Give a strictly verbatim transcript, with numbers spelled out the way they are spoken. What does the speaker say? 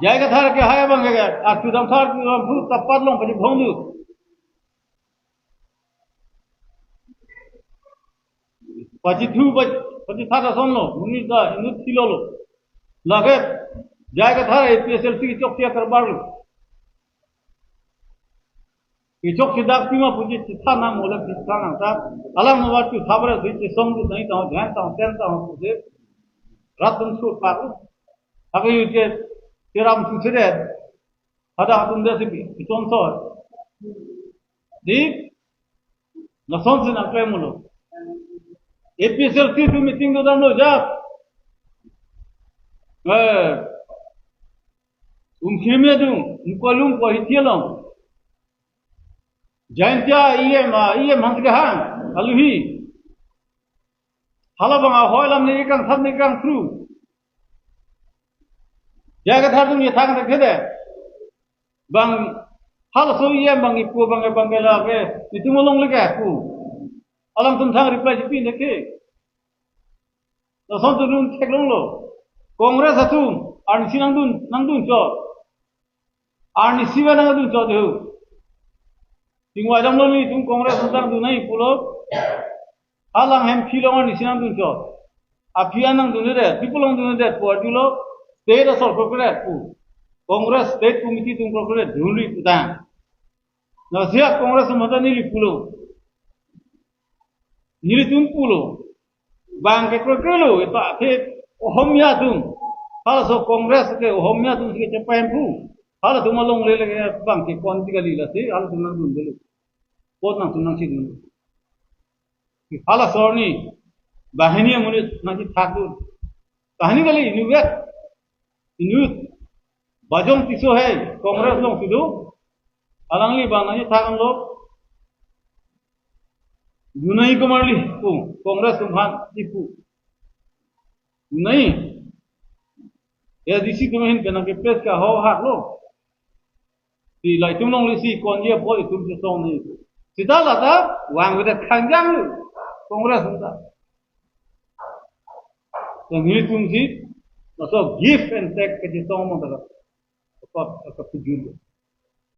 J I Kathar ke hai abang ke, Archudamsar Archudamthu tapat long pachibong du. Pachithu, pach-, pachithat asonlo, monit ta inut thilolo. Lake J I Kathar A P H L C kechokche akarbar lo. Kechokche dak pima puji chitha nang mole chitha nang ta. Alang no watu thabre si chesong du nai ta, jan ta, ten ta, puji. Rat dun sur par. Ake yu ke tiram tu sede. Hadak atum desi pi, piton sor. Di, lason si nangklem lo. A P H L C atum meeting dodamlo ajat. Eh, Umkirme adung, Umkolung ko hiti along. Jaintia E M, ah, E M Hansing Kehang, aluhi. Hala abang ahoi alam ne kangthap ne kangthru. J I Kathar atum yethang thek thede. Bang halaso E M bang ipu bang bang ke lake, itum alongle ke pu. Alangtum thang reply chipi ne ke. Lason atum theklonglo. Congress atum, arnisi nangdun, nangdun chot. Arnisi ba nangdun chot hu. Tingwai damlo nelitum Congress nangdun nai pulo. Alang hem philong arnisi nangdun chot. Aphi an nangdunde, people along dunde, pu arjulo, state asor kroikre pu. Congress state committee atum kroikre dunri putang. Na siya Congress mata neli pulo. Nelitum pulo. Bang ke kroikre lo, ipa ke Ohomia atum. Halaso Congress ke Ohomia atum si chepahem pu. Halatum alongle le ke bang ke kon ti kali lasi, halatum nangdunde lo. Pot nangtum nangchidun. Halaso arni, banghini amonit nangchethak dun. Banghini kali, inutvet. Inut. Bajong Tisso hai, Congress alongsi do. Alangli bang nangchethak anlo. Dunai komarli pu, Congress atum aphan ipu. Dunai. A D C atum ahin penang ke pes ka ho hak lo. Ti la itum longle si konji apot itum chesong ni. Sita lata vangvedet khangjang lo. Congress atum ta. Nelitum si, laso give and take kachesong mo ta. Apa, apa tujuan?